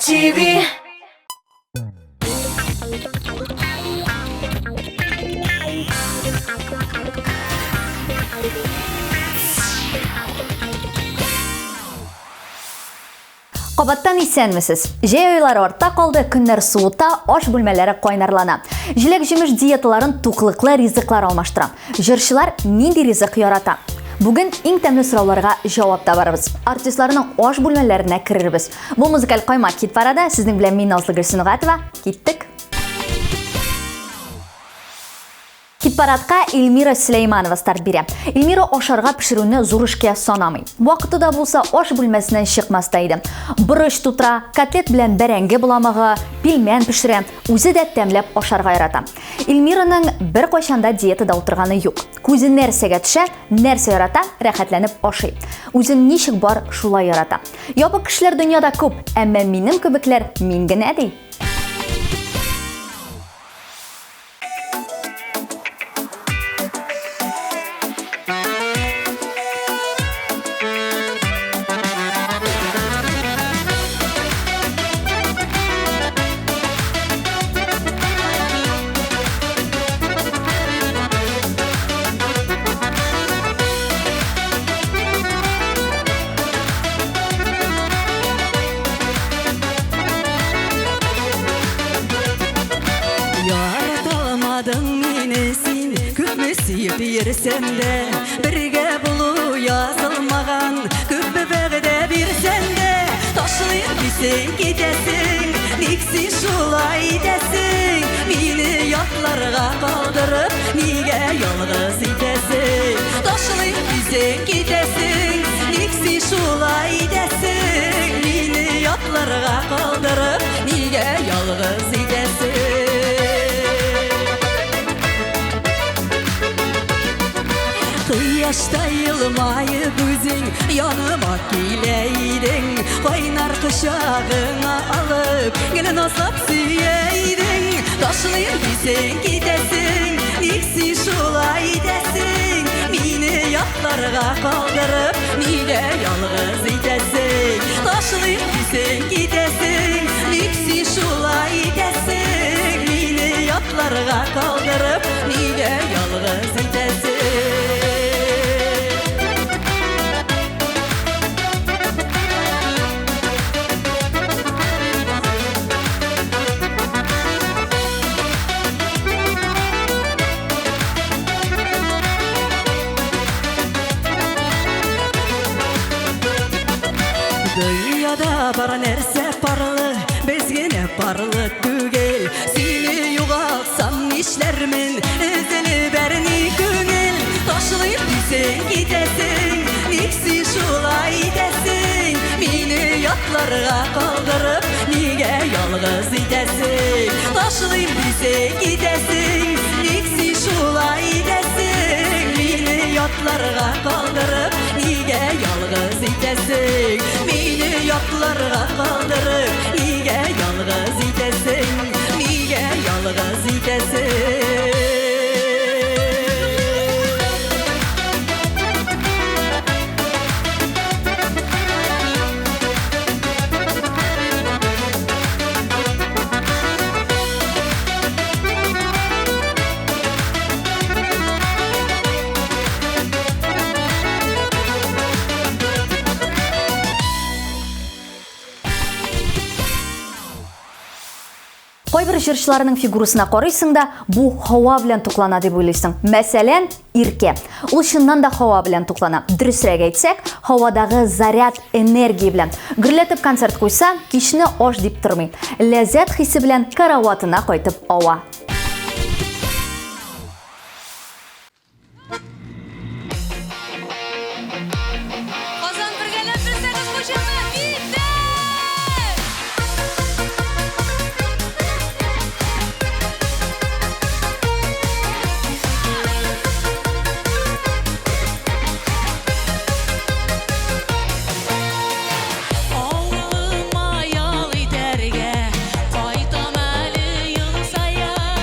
TV. Кабаттан исәнмесез. Җәй айлары артта калды, көннәр суыта, аш бүлмәләре кайнарлана. Җиләк-җимеш диеталарын туклыклы ризыклар алмаштыра. Җырчылар нинди ризык ярата? Бүген иң тәмле сорауларга җавап табарбыз. Артистларның аш бүлмәләренә керербез. Бу музыкаль каймак хит парады. Сезнең белән мин Назлы Гөлсөнгатова. Киттек. Хит-парадка Эльмира Сөләйманова старт бирә. Эльмира ашарга пешерүне зур эшкә санамый. Вакыты да булса, аш бүлмәсеннән чыкмас та иде. Борыч тутыра, котлет белән бәрәңге боламыгы, пилмән пешерә, үзе дә тәмләп ашарга ярата. Эльмираның беркайчан да диетада утырганы юк. Күзе нәрсәгә төшә, нәрсә ярата, рәхәтләнеп ашый. Үзен ничек бар, шулай ярата. Ябык кешеләр дөньяда күп, әмма минем кебекләр мин генә, ди. Яраталмадың мине син, күпме сөеп йөрсәм дә, бергә булу язылмаган, күпме вәгъдә бирсәм дә, ташлыйм дисең, китәсең, ник син шулай итәсең, мине ятларга калдырып, нигә ялгыз итәсең, ташлыйм дисең, китәсең, ник син шулай итәсең, мине ятларга калдырып, нигә ялгыз итәсең? Кояштай елмаеп үзең яныма килә идең, кайнар кочагыңа алып, гел назлап сөя идең. Ташлыйм дисең, китәсең, ник син шулай итәсең? Мине ятларга калдырып, нигә ялгыз итәсең? Ташлыйм дисең, китәсең, ник син шулай итәсең? Мине ятларга калдырып, нигә ялгыз итәсең? Дөньяда бар нәрсә парлы, без генә парлы түгел. Сине югалтсам нишләрмен, өзелеп әрни күңел. Ташлыйм дисең, китәсең, ник син шулай итәсең? Мине ятларга калдырып, нигә ялгыз итәсең? Ташлыйм дисең, китәсең, ник син шулай итәсең? Мине ятларга калдырып, нигә ялгыз итәсең? Мине ятларга калдырып, нигә ялгыз итәсең? Нигә ялгыз итәсең? Кайбер җырчыларның фигурасына карыйсың да, бу һава белән туклана дип уйлыйсың. Мәсәлән, Иркә. Ул чыннан да һава белән туклана. Дөресрәк әйтсәк, һавадагы заряд энергия белән. Гөрләтеп концерт куйса, кичне аш дип тормый. Ләззәт хисе белән караватына кайтып ава. Казан бергәләп белсәгез бу җырны киттек! Авылыма ял итәргә кайтам әле ел саен.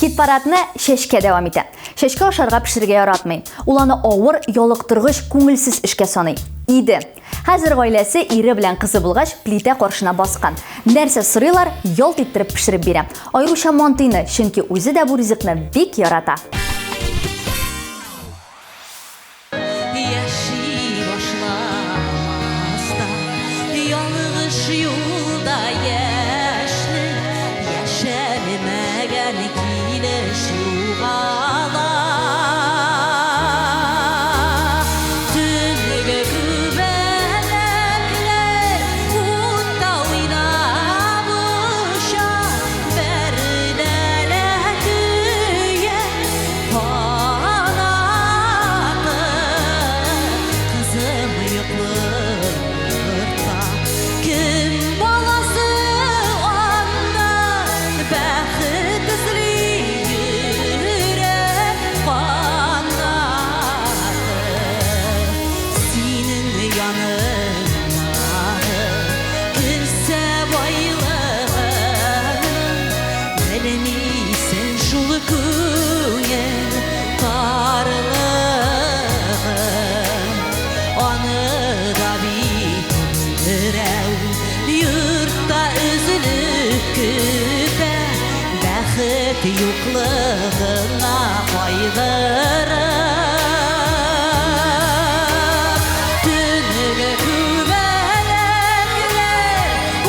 Хит-парадны Чәчкә дәвам итә. Чәчкә ашарга пешерергә яратмый. Ул аны авыр, ялыктыргыч, күңелсез эшкә саный. Иде. Хәзер гаиләсе, ире белән кызы булгач, плитә каршына баскан. Нәрсә сорыйлар, ялт иттереп пешереп бирә. Аеруча мантыйны, чөнки үзе дә бу ризыкны бик ярата. Яши башламаста ялгыш юлда яшьлек яшәлмәгән килеш югала. Төнге күбәләкләр утта уйнап оча, бәрелә көя. Канаты кызым йоклый йортта. Кем баласы анда бәхет эзли йөрәк канаты. Синең яныңдагы керсә байлыгың. Белмисең шул күңел тарлыгын, Аны да бит берәү йортта өзелеп көтә, Бәхет юклыгыңа кайгырып. Төнге күбәләкләр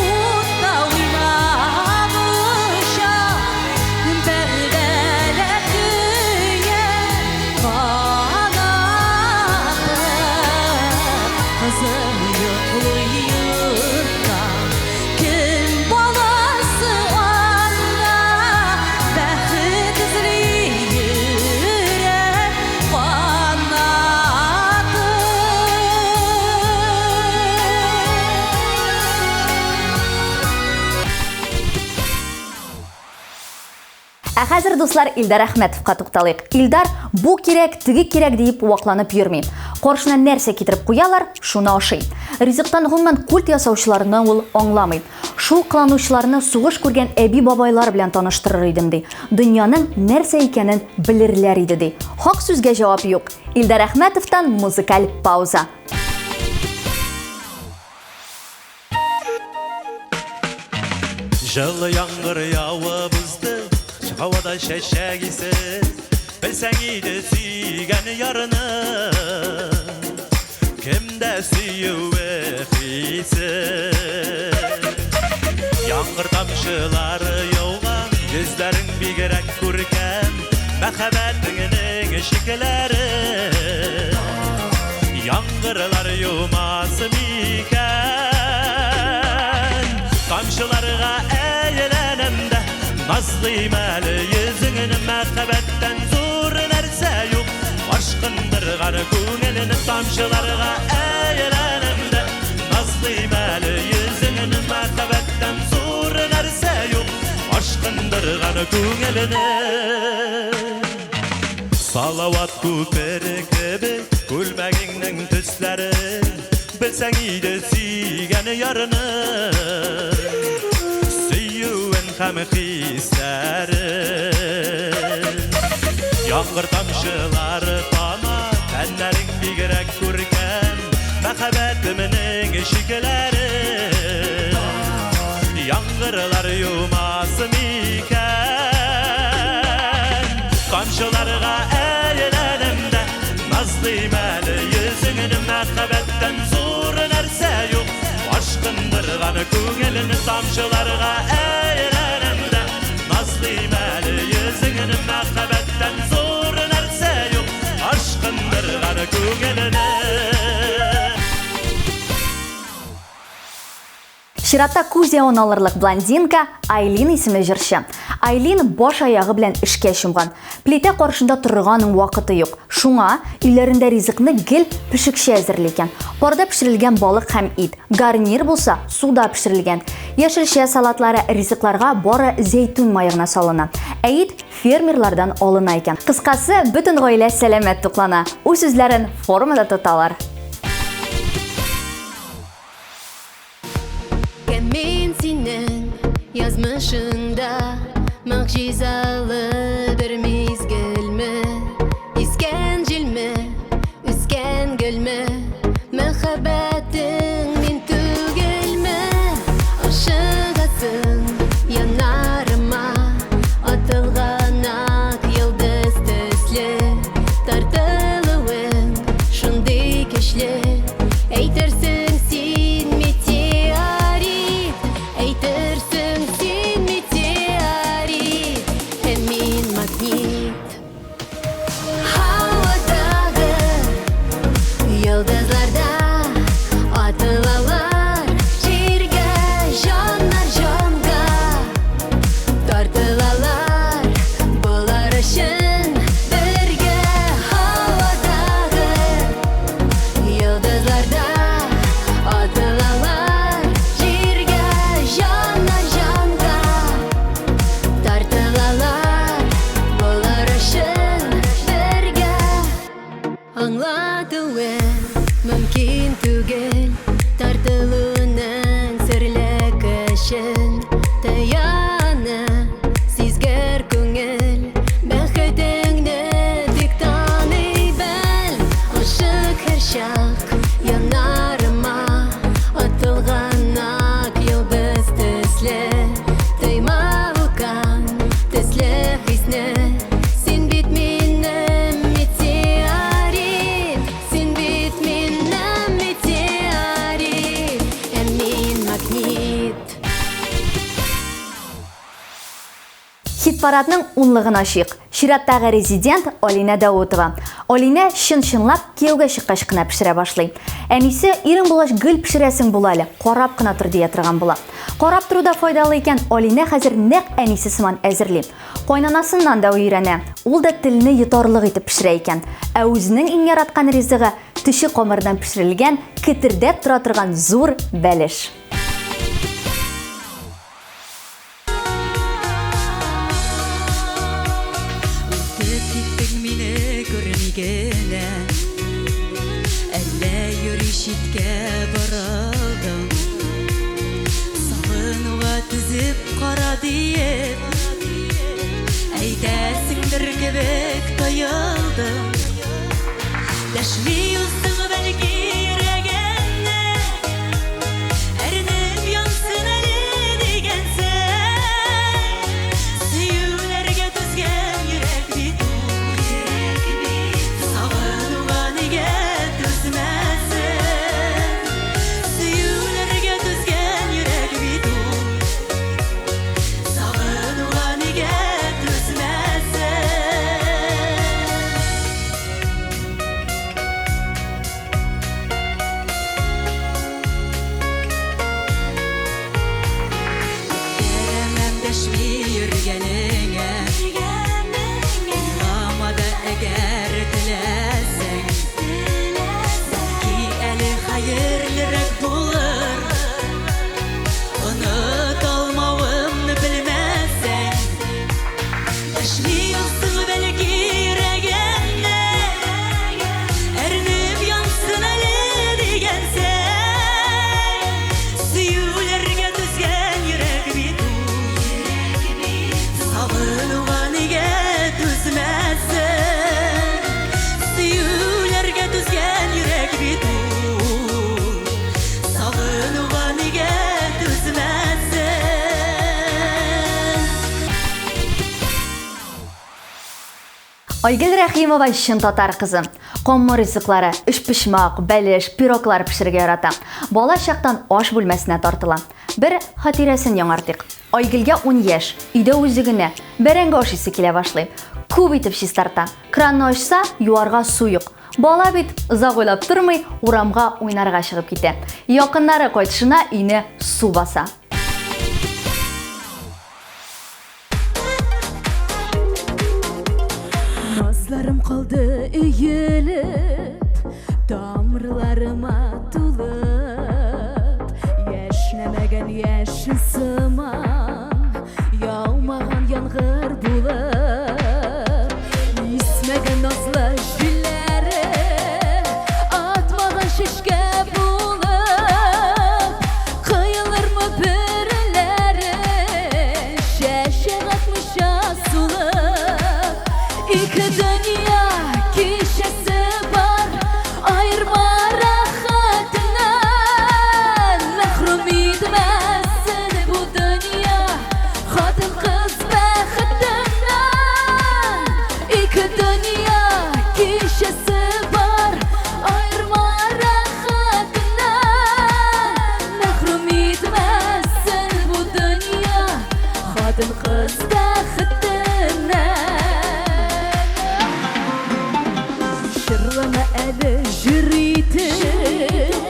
утта уйнап оча, бәргәлә көя канаты. Кызым йоклый йортта, кем баласы анда, бәхет эзли йөрәк канаты. Ә хәзер, дуслар, Илдар Әхмәтовка тукталыйк. Илдар бу кирәк, теге кирәк диеп вакланып йөрми. Каршына нәрсә китереп куялар, шуны ашый. Ризыктан гомумән культ ясаучыларны ул аңламый. Шул кыланучыларны сугыш күргән әби-бабайлар белән таныштырыр идем, ди. Дөньяның нәрсә икәнен белерләр иде, ди. Хак сүзгә җавап юк. Илдар Әхмәтовтан музыкаль пауза. Җылы яңгыр явып узды, һавада чәчәк исе. Белсәң иде сөйгән ярны, кемдә сөюе хисе. Яңгыр тамчылары яуган, йөзләрең бигрәк күркәм, мәхәббәтеңнең чикләре. Яңгырлар юмас микән? Тамчыларга әйләнәм дә, назлыйм әле йөзеңне, мәхәббәттән зур нәрсә юк. Ашкындырган күңелне тамчыларга әйләнәм дә, назлыйм әле йөзеңне, мәхәббәттән зур нәрсә юк. Ашкындырган күңелне. Салават күпере кебек күлмәгеңнең төсләре, белсәң иде сөйгән ярны, сөюен һәм хисләрен. Яңгыр тамчылары тама, тәннәрең бигрәк күркәм, мәхәббәтемнең чикләре. Яңгырлар юмас микән? Тамчыларга әйләнәм дә, назлыйм әле йөзеңне, мәхәббәттән зур нәрсә юк. Ашкындырган күңелне тамчыларга әйләнәм дә, назлыйм әле йөзеңне, мәхәббәттән зур нәрсә юк. Ашкындырган күңелне. Чиратта күз явын алырлык блондинка Айлин исемле җырчы. Айлин баш аягы белән эшкә чумган. Плитә каршында торырга аның вакыты юк. Шуңа өйләрендә ризыкны гел пешекче әзерли икән. Парда пешерелгән балык һәм ит, гарнир булса, суда пешерелгән. Яшелчә салатлары ризыкларга бары зәйтүн мае гына салына. Ә ит фермерлардан алына икән. Кыскасы, бөтен гаилә сәламәт туклана. Үз-үзләрен формада тоталар. Мин синең язмышыңда Могҗизалы бер мизгелме, Искән җилме, үскән гөлме, Мәхәббәтең мин түгелме? Ашыгасың яннарыма, Атылган ак йолдыз төсле, Тартылуың шундый көчле, Әйтерсең син метеорит, Әйтерсең син метеорит, Ә мин магнит. Һавадагы йолдызларда атылалар җиргә, җаннар җанга тартылалар, болар өчен бергә. Һавадагы йолдызларда атылалар җиргә, җаннар җанга тартылалар, болар өчен бергә. Аңлатуы мөмкин түгел тартылуның серле көчен. Таяны сизгер күңел, бәхетеңне тик таный бел. Ашык һәрчак яннарыма, атылган ак йолдыз төсле, тойма вулкан төсле хисне. Син бит минем метеорит, син бит минем метеорит, ә мин магнит. Хит-парадның унлыгын ачыйк. Чираттагы резидент Алинә Даутова. Алинә чын-чынлап кияүгә чыккач кына пешерә башлый. Әнисе, ирең булгач гел пешерәсең була әле, карап кына тор дия торган була. Карап тору да файдалы икән, Алинә хәзер нәкъ әнисе сыман әзерли. Кайнанасыннан да өйрәнә. Ул да телне йотарлык итеп пешерә икән. Ә үзенең иң яраткан ризыгы, төче камырдан пешерелгән, кетердәп тора торган зур бәлеш. Үтеп киттең мине күрми генә, Әллә йөри читкә борылдың. Сагынуга түзеп кара диеп, Әйтәсеңдер кебек тоелдым. Дәшми уздың бәлки йөрәгемне, Әрнеп янсын әле дигәнсең. Сөюләргә түзгән йөрәк бит ул. Сагынуга нигә түзмәсен? Сөюләргә түзгән йөрәк бит ул. Сагынуга нигә түзмәсен? Үпкәләмәм дәшми йөргәнеңә, Уйлама да әгәр теләсәң. Бәлки әле хәерлерәк булыр, Оныта алмавымны белмәсәң. Дәшми уздың бәлки йөрәгемне, Әрнеп янсын әле дигәнсең. Сөюләргә түзгән йөрәк бит ул. Сагынуга нигә түзмәсен? Сөюләргә түзгән йөрәк бит ул. Сагынуга нигә түзмәсен? Айгөл Рәхимова чын татар кызы. Камыр ризыклары, өчпочмак, бәлеш, пироглар пешерергә ярата. Бала чактан аш бүлмәсенә тартыла. Бер хатирәсен яңартыйк. Айгөлгә 10 яшь, өйдә үзе генә, бәрәңге ашыйсы килә башлый. Күп итеп чистарта. Кранны ачса, юарга су юк. Бала бит озак уйлап тормый, урамга уйнарга чыгып китә. Якыннары кайтышына өйне су баса. Назларым калды өелеп, Тамырларыма тулып, Яшьнәмәгән яшен сыман, Яумаган яңгыр булып, Исмәгән назлы җилләре, Атмаган чәчкә булып, Коелырмы бөреләре, Чәчәк атмыйча. Хатын-кыз бәхетеннән. Җырлама әле җыр итеп,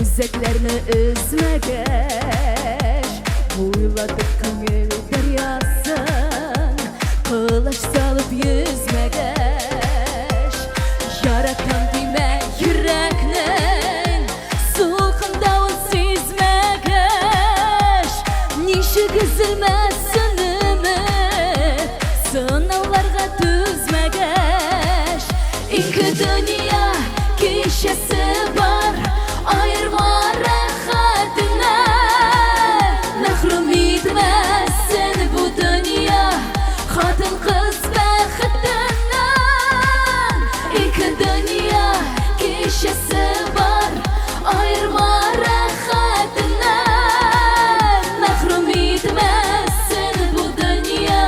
Үзәкләрне өзмәгәч, Буйлатып күңел дәрьясын, Колач салып йөзмәгәч, Яратам димә йөрәкнең Сулкындавын сизмәгәч, Ничек өзелмәсен өмет, Сынауларга түзмәгәч. Ике дөнья кичәсе бар, Аерма рәхәтеннән. Мәхрүм итмәсен бу дөнья Хатын-кыз бәхетеннән. Ике дөнья кичәсе бар, Аерма рәхәтеннән. Мәхрүм итмәсен бу дөнья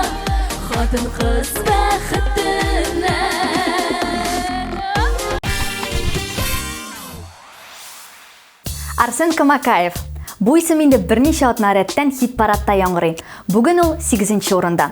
Хатын-кыз бәхетеннән. Арсен Камакаев. Бу исем инде берничә атна рәттән хит-парадта яңгырый. Бүген ул сигезенче урында.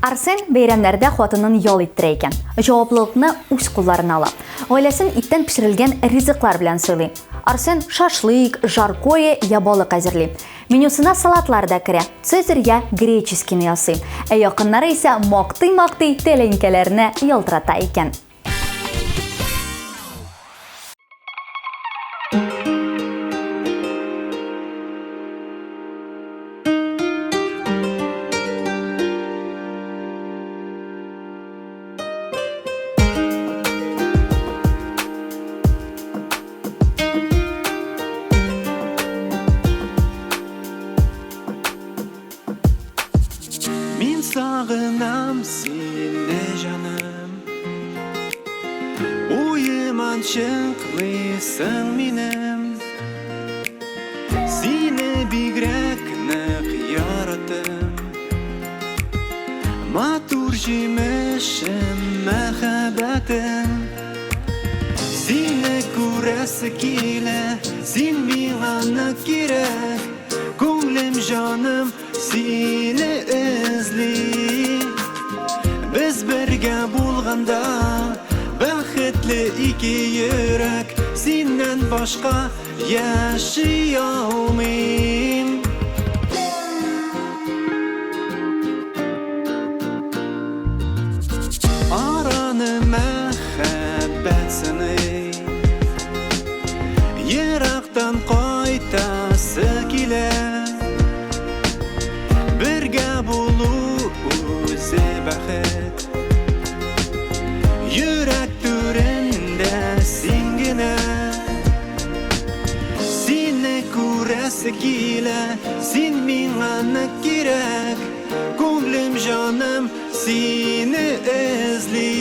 Арсен бәйрәмнәрдә хатынын ял иттерә икән. Җаваплылыкны үз кулларына ала. Гаиләсен иттән пешерелгән ризыклар белән сыйлый. Арсен шашлык, жаркое я балык әзерли. Менюсына салатлар да керә, цезарь я греческийны ясый. Ә якыннары исә мактый-мактый тәлинкәләрне ялтырата икән. Мин сагынам сине, җаным. Уеман чыкмыйсың минем. Сине бигрәк нык яраттым. Матур җимешем, мәхәббәтем. Сине күрәсе килә, син миңа нык кирәк. Күңлем, җаным сине эзли. Без бергә булганда, бәхетле ике йөрәк. Синнән башка яши алмыйм. Араны мәхәббәт сыный. Ерактан кайтасы килә. Бергә булу үзе бәхет. Йөрәк түрендә син генә. Сине күрәсе килә, син миңа нык кирәк. Күңлем, җаным сине эзли.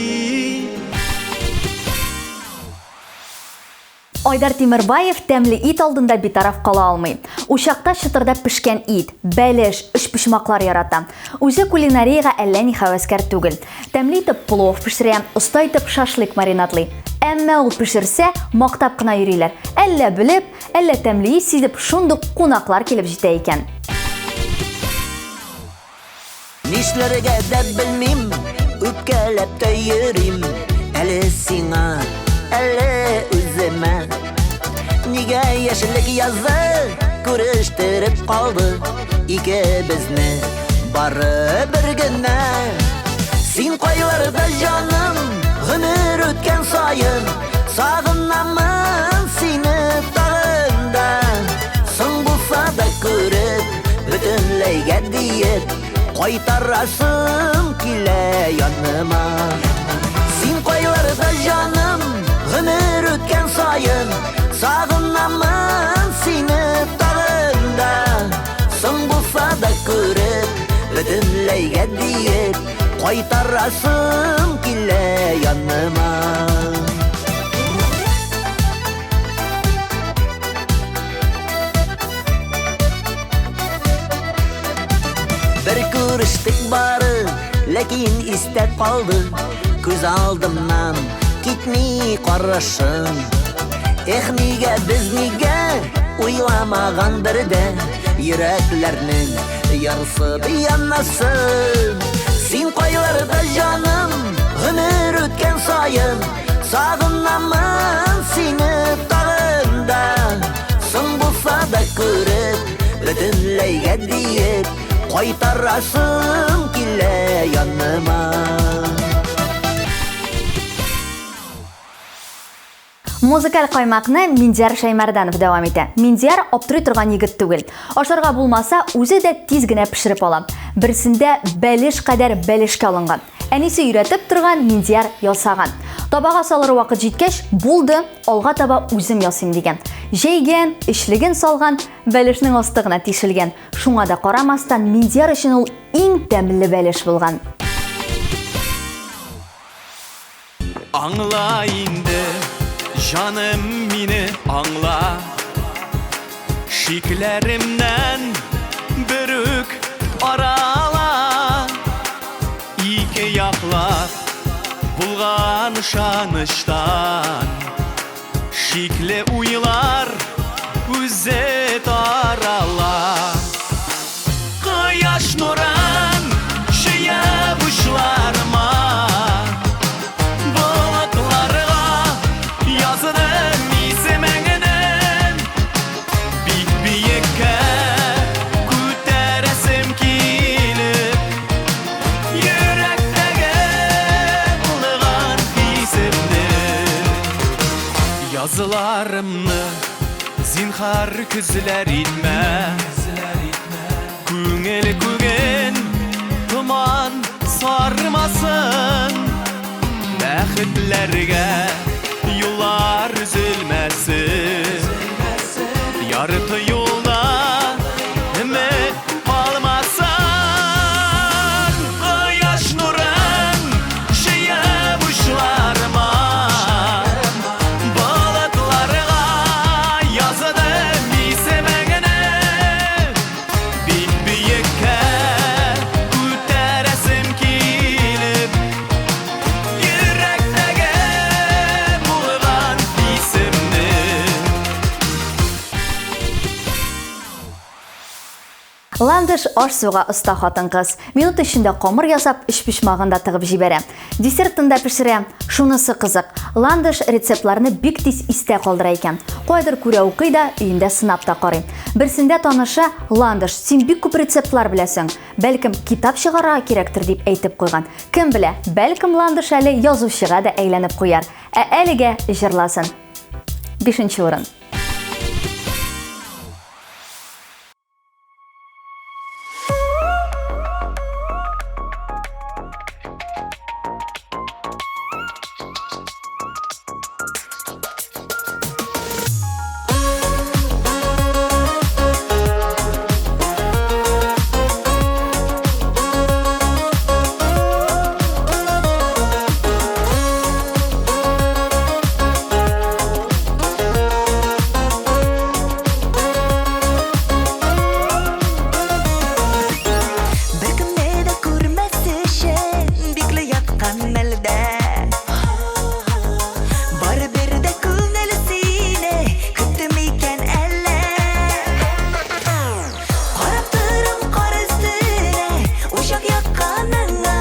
Айдар Тимербаев тәмле ит алдында битараф кала алмый. Учакта чытырдап пешкән ит, бәлеш, өчпочмаклар ярата. Үзе кулинариягә әллә ни хәвәскәр түгел. Тәмле итеп плов пешерә, оста итеп шашлык маринадлый. Әмма ул пешерсә, мактап кына йөриләр. Әллә белеп, әллә тәмле ис сизеп, шундук кунаклар килеп җитә икән. Нишләргә дә белмим, үпкәләп тә йөрим. Әле сиңа, әле үземә. Нигә яшьлек язы күрештереп калды икебезне бары бер генә. Син кайларда, җаным, гомер үткән саен сагынамын сине тагын да. Соң булса да күреп, бөтенләйгә диеп, кайтарасым килә яныма. Син кайларда, җаным, гомер үткән саен сагынамын сине тагын да. Соң булса да күреп, бөтенләйгә диеп, кайтарасым килә яныма. Бер күрештек бары, ләкин истә калды, күз алдымнан китми карашың. Эх, нигә без нигә уйламаган бердә йөрәкләрнең Ярсып янасың. Син кайларда, җаным, гомер үткән саен Сагынамын сине тагын да. Соң булса да күреп, бөтенләйгә диеп, Кайтарасым килә яныма. Музыкаль каймакны Миндияр Шәймәрданов дәвам итә. Миндияр аптырый торган егет түгел. Ашарга булмаса, үзе дә тиз генә пешереп ала. Берсендә бәлеш кадәр бәлешкә алынган. Әнисе өйрәтеп торган, Миндияр ясаган. Табага салыр вакыт җиткәч, булды, алга таба үзем ясыйм дигән. Җәйгән, эчлеген салган, бәлешнең асты гына тишелгән. Шуңа да карамастан, Миндияр өчен ул иң тәмле бәлеш булган. Аңла инде, җаным мине аңла. Шикләремнән берүк арала. Ике яклап булган ышанычтан Шикле уйлар үзе тарала. Кояш нурын чөеп учларыма, Болытларга яздым исемеңне. Бик биеккә күтәрәсем килеп, Йөрәктәге булган хисемне. Языларымны зинхар көзләр итмә. Күңел күген томан сармасын. Бәхетләргә юллар өзелмәсен. Ярты юлда өмет калмасын. Кояш нурын чөеп учларыма, Болытларга яздым исемеңне. Бик биеккә күтәрәсем килеп, Йөрәктәге булган исемне. Ландыш аш-суга оста хатын-кыз. Минут эчендә камыр ясап, өчпочмагын да тыгып җибәрә. Десертын да пешерә. Шунысы кызык, Ландыш рецептларны бик тиз истә калдыра икән. Каядыр күрә укый да, өендә сынап та карый. Берсендә танышы, Ландыш, син бик күп рецептлар беләсең. Бәлкем, китап чыгарырга кирәктер, дип әйтеп куйган. Кем белә, бәлкем Ландыш әле язучыга да әйләнеп куяр. Ә әлегә җырласын. Бишенче урын. Беркемне дә күрмәс өчен бикле яткан мәлдә Барыбер дә күңел сине көтте микән әллә? Карап торам кар өстенә учак якканыңа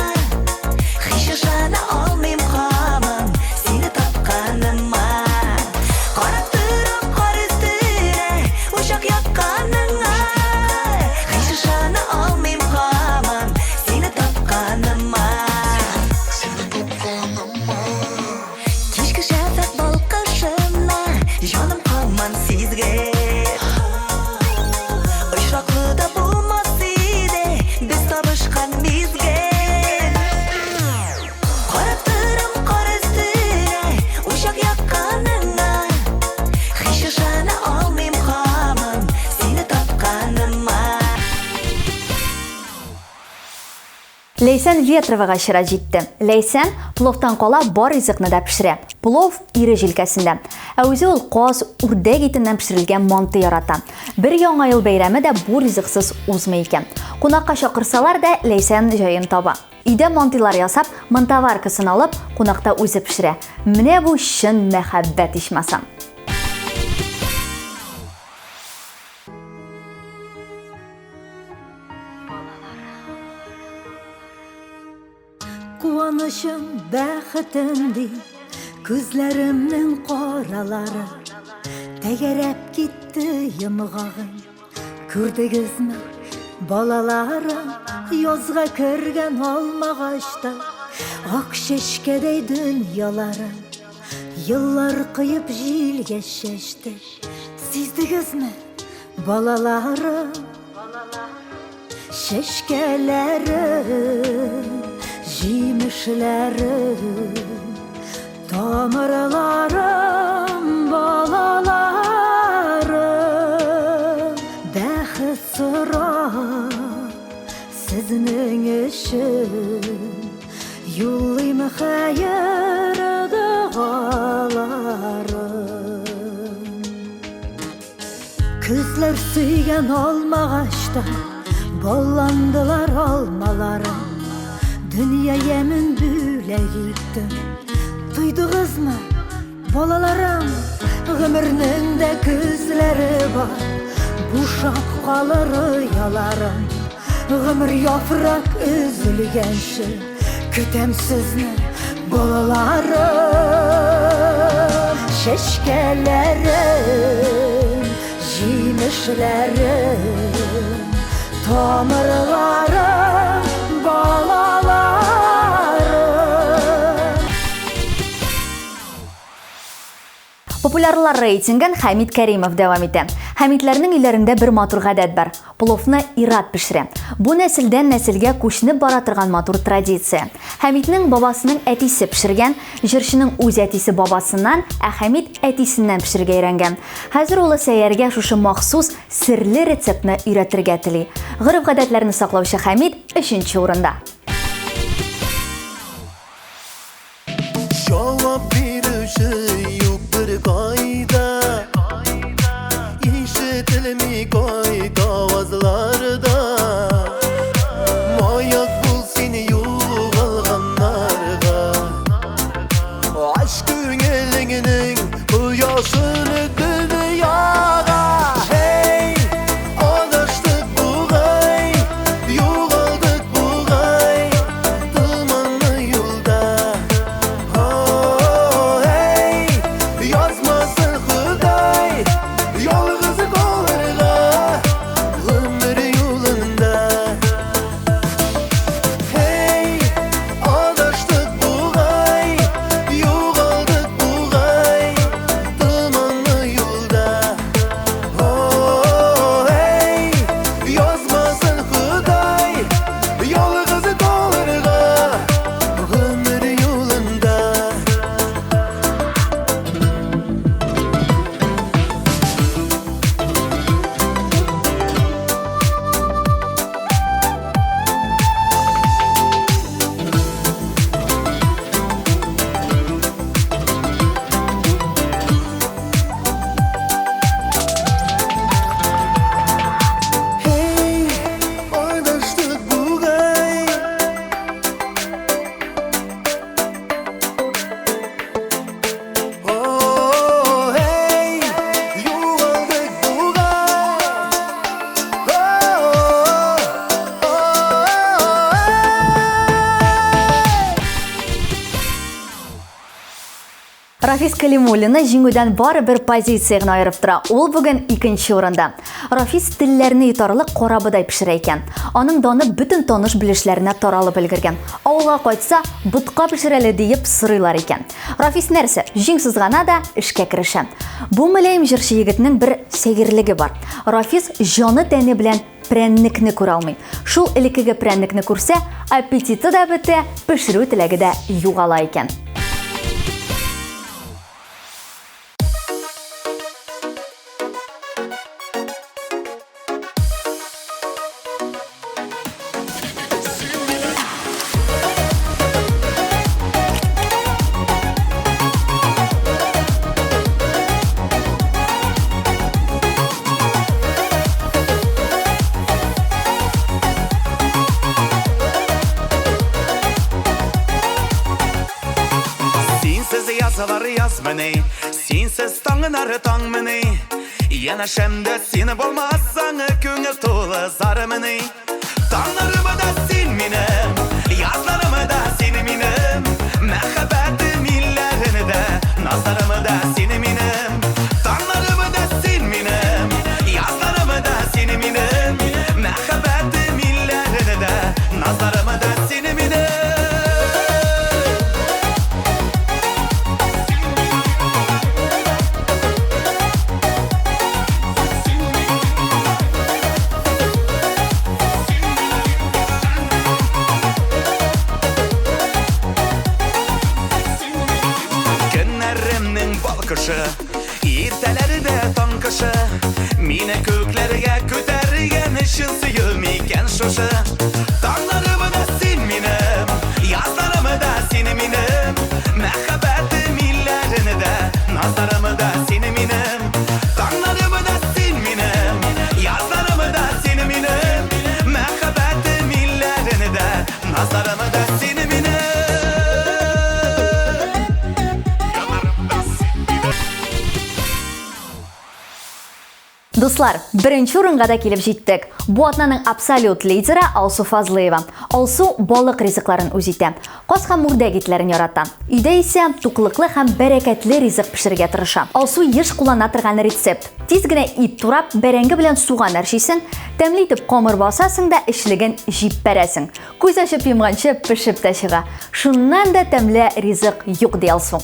Һич ышана алмыйм һаман сине тапканыма. Карап торам кар өстенә учак якканыңа Һич ышана алмыйм һаман сине тапканыма. Кичке шәфәкъ балкышына җаным һаман сизгер. Очраклы да булмас иде без табышкан мизгел. Карап торам кар өстенә учак якканыңа Һич ышана алмыйм һаман сине тапканыма. Ләйсән Ветровага чират җитте. Ләйсән пловтан кала бар ризыкны да пешерә. Плов ире җилкәсендә. Ә үзе ул каз, үрдәк итеннән пешерелгән манты ярата. Бер Яңа ел бәйрәме дә бу ризыксыз узмый икән. Кунакка чакырсалар да, Ләйсән җаен таба. Өйдә мантыйлар ясап, мантоваркасын алып, кунакта үзе пешерә. Менә бу чын мәхәббәт ичмасам. Куанычым, бәхетем ди, Күзләремнең каралары. Тәгәрәп китте йомгагым. Күрдегезме, балаларым, Язга кергән алмагачта Ак чәчкәдәй дөньялары. Еллар коеп җилгә чәчте. Сиздегезме, балаларым? Чәчкәләрем, җимешләрем, тамырларым, балаларым, бәхет сорап сезнең өчен юллыйм хәер догаларым. Көзләр сөйгән алмагачта Балландылар алмалары. Дөнья ямен бүләк иттем. Тойдыгызмы, балаларым? Гомернең дә көзләре бар, Бушап калыр ояларым. Гомер яфрак өзелгәнче Көтәм сезне, балаларым. Чәчкәләрем, җимешләрем, тамырларым, балаларым. Популярлар рейтингын Хәмит Кәримов дәвам итә. Хәмитләрнең өйләрендә бер матур гадәт бар. Пловны ир-ат пешерә. Бу нәселдән нәселгә күченеп бара торган матур традиция. Хәмитнең бабасының әтисе пешергән, җырчының үз әтисе бабасыннан, ә Хәмит әтисеннән пешерергә өйрәнгән. Хәзер улы Сәйяргә шушы махсус серле рецептны өйрәтергә тели. Гореф-гадәтләрне саклаучы Хәмит өченче урында. Җавап бирүче юк бер кайда, Ишетелми кайда авазларда. Маяк бул син югалганнарга, Ач күңелеңнең кояшын дөньяга. Һей, адаштык бугай, югалдык бугай томанлы юлда. Һей, язмасын Ходай ялгыз калырга гомер юлында. Һей, адаштык бугай, югалдык бугай томанлы юлда. Һей, язмасын Ходай ялгыз калырга гомер юлында. Һей, адаштык бугай. Һей, югалдык бугай. Рафис Калимуллинны җиңүдән бары бер позиция гына аерып тора. Ул бүген икенче урында. Рафис телләрне йотарлык карабодай пешерә икән. Аның даны бөтен таныш-белешләренә таралып өлгергән. Авылга кайтса, ботка пешер әле диеп сорыйлар икән. Рафис нәрсә, җиң сызгана да эшкә керешә. Бу мөлаем җырчы егетнең бер сәерлеге бар. Рафис җаны-тәне белән прәннекне күрә алмый. Шул элеккеге прәннекне күрсә, аппетиты да бетә, пешерү теләге дә югала икән. Синсез язлар язмыни, синсез таңнар таңмыни. Янәшәмдә син булмасаң, күңел тулы зармыни. Таңнарымда син минем, язларымда син минем. шушы? Иртәләрдә таң кышы Мине күкләргә күтәргән чын сөю микән шушы? Таңнарымы да син минем, язларымы да син минем, Мәхәббәтем илләрен дә, назларымы да син минем. Таңнарымы да син минем, язларымы да син минем, Мәхәббәтем илләрен дә, назларымы да син минем. Дуслар, беренче урынга да килеп җиттек. Бу атнаның абсолют лидеры Алсу Фазлыева. Алсу балык ризыкларын үз итә. Каз һәм үрдәк итләрен ярата. Өйдә исә туклыклы һәм бәрәкәтле ризык пешерергә тырыша. Алсу еш куллана торган рецепт. Тиз генә ит турап, бәрәңге белән суган әрчисең, тәмле итеп камыр басасың да эчлеген җиппәрәсең. Күз ачып йомганчы пешеп тә чыга. Шуннан да тәмле ризык юк, ди Алсу.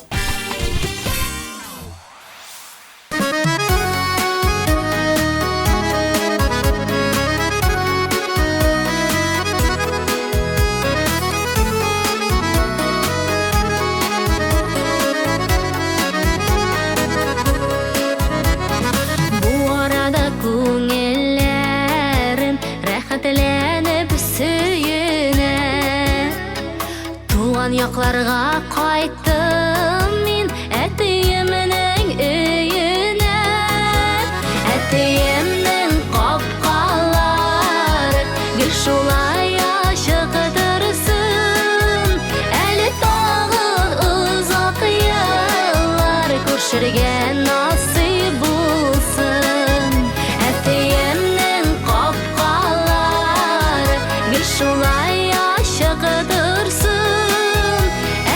Бу арада күңелләрем рәхәтләнеп сөенә. Туган якларга кайттым мин әтиемнең өенә. Әтиемнең капкалары гел шулай ачык торсын. Әле тагын озак еллар күрешергә насыйп булсын. Әтиемнең капкалары гел шулай ачык торсын.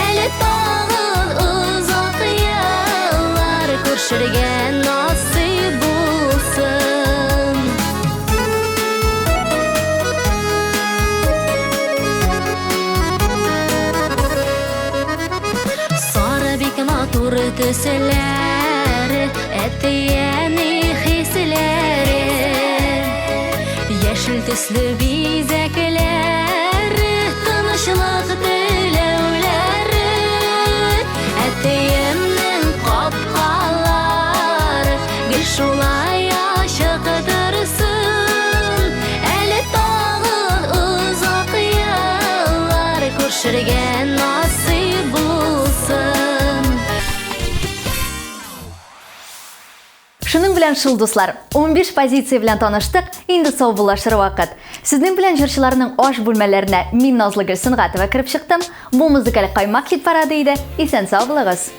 Әле тагын озак еллар күрешергә насыйп булсын. Сары бик матур төсләре, әти-әни хисләре. Яшел төсле бизәкләре, тынычлык теләүләре. Әтиемнең капкалары гел шулай ачык торсын. Әле тагын озак еллар күрешергә насыйп булсын. Шуның белән шул, дуслар, 15 позиция белән таныштык, инде саубуллашыр вакыт. Сезнең белән җырчыларның аш бүлмәләренә мин Назлыгөл Сөнгатова кереп чыктым. Бу музыкаль каймак хит парады иде. Исән сау булыгыз.